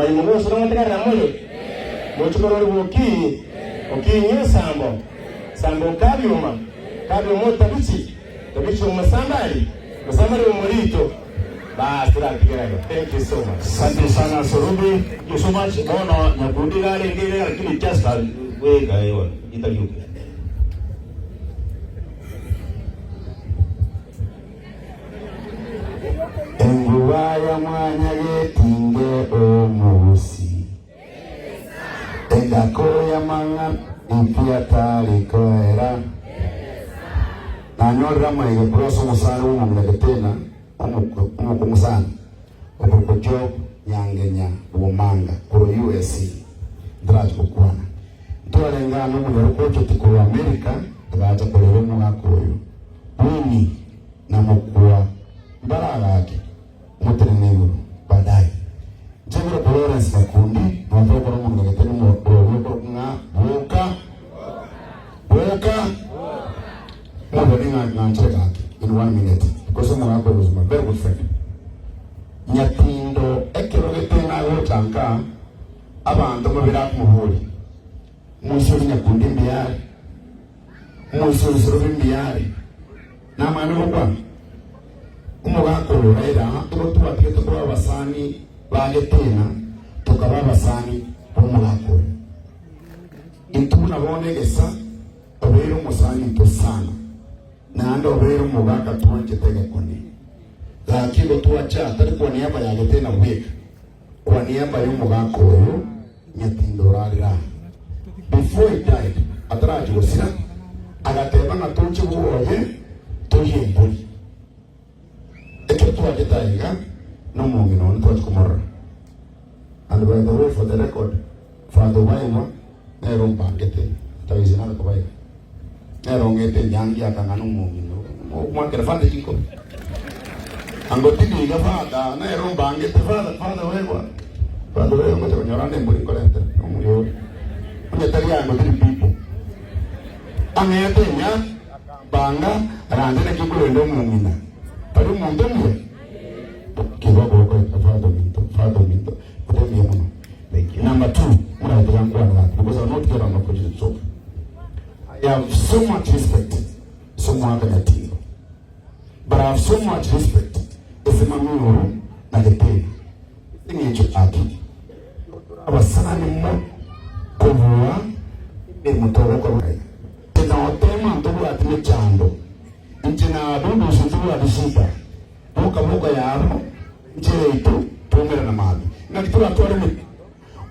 Komanya mogoso nogotegerera more, mochie kororigwa okinyi, okinyi esambo, sambo okabioma, kabioma otabichi, tabichi omosambari, mosambari omorito. Baas toratigera iga. Thank you so much. Asante sana Sorobi, thank you so much. Bono Nyakundi iga arenge iga lakini just wega ewa itari oke. Enguba ya mwanyagetinge omogusi, engako y'amang'ana pi atari koera. Nanyorire amaiga korwa ase omosani bw'omong'ina Getena, omokungu sana, okorokwa Job Nyangenya Bwomanga korwa USA. Ntarachi gokwana. Ntwarenge amo omonyaroka ochote korwa Amerika agacha korera omogaka oyo. Winnie na mokwa mbaragake omotenene igoro baadaye. Inche nkorokwa Lawrence Nyakundi, nonya togokora omong'ina Getena omoorobia okorokwa ng'a Boka, Boka, mobone ng'a ng'anchire gaki in one minute because omogaka oyo was my very good friend. Nyatindo ekero Getena agocha nka abanto mbabere akomoboria, Moisori Nyakundi mbuya are? Moisoisoro b'emiare namang'ana gokwana, Omogaka oyo Raila igo twatigete koba abasani ba Getena tokaba abasani b'omogaka oyo. Intwe buna bono egesa obeire omosani oito sana, naende obeire omogaka twanchete egekone. Gaki igo twacha tari kwa niaba ya Getena bweka, kwa niaba y'omogaka oyo Nyatindo orarire aa. Before he died, atarachi gosira, agateba ng'a toche bwoye torie embori. Ekero twachete aiga, nomong'ina one twachi komorora. And by the way, for the record, Father Obaigwa nere ombangete, tabisi nare kobaiga. Nere ong'ete enyangi akang'a nomong'ina omwakera Father chinkobi. Angotindi iga Father, nere ombangete Father, Father Obaigwa. Father Obaigwa ngocha konyora ande embori nkorentere, omuya ore. Onye tari angotiri people. Ang'ete enya, akambanga, agancha naki nkorenda omong'ina. Tari omonto omuya? Kigo ogokoika Father ominto, Father ominto, ote mbuya mono. Thank you. Number two, muratiga nkwane gaki because I will not get an opportunity to talk. I have so much respect so mwaka Nyatindo. But I have so much respect ase Mamioro na Geteni. Ase eng'encho gaki abasani mo kobua emeremo togokora. Inche notema ntobwati mechando, inche na Adudusi ntobwati shida, boka boka yabo Enchera yaito twaumerana maambia, naki toratware emechando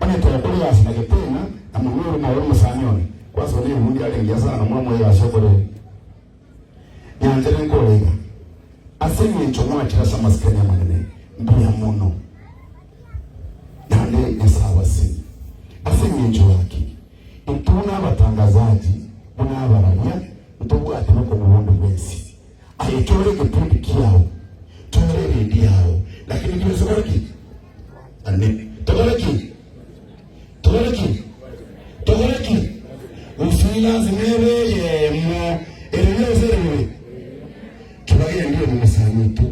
onye togokora egasi na getena na monwe ore maoro omosani one kwanza one ebundi are engiya sana mwamoa egasi okore nyanchera nkore iga ase eng'encho mwachire ase amasikani amanene mbuya mono naende Nyasae abasenie ase eng'encho gaki intwe buna abatangazaji buna abarabia ntobwate bokong'u bonde bwensi Aye chora egepindi kiao, chora eredi yao, lakini twensi tokore ki? Ane. Tokore ki? Tokore ki? Tokore ki? Gusii lasima ebe eyemo, ere yonsi ere bobe. Kibagende oyo nomosani oito,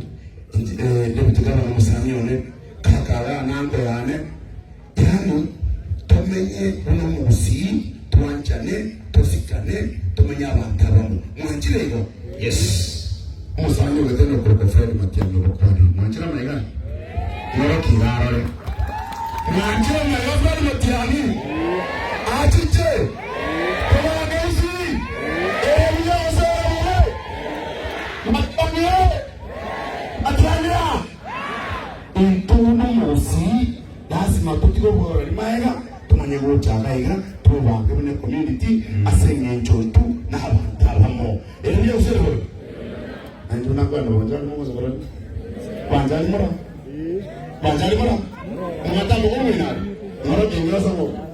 eh, Deputy Governor omosani one, kaka igaa na uncle yane, yaani tomenye buna omogusii, twanchane, Tosikane, tomenye abanto abamo. Mwanchire igo? Yes. Omosani ogetene okorokwa Fred Matiang'i obokwanire. Mwanchire amaiga aya? Mworokie iga arore. Mwanchire amaiga Fred Matiang'i? Achiche? Tobange isi? Ere buya gose ere bobe? Matiang'i ee! Matiang'i aa! Intwe buna omogusii lasima totige obworori maega Tomanye gochaka iga twebange buna ecommunity ase eng'encho intwe nabanto abamo. Ere buya gose ere bobe? Na intwe buna nkwenda bonchari mogosa korora. Banchari mora? Banchari mora? Omwatamba omoinare. Ng'oro keng'ira ase amaboko.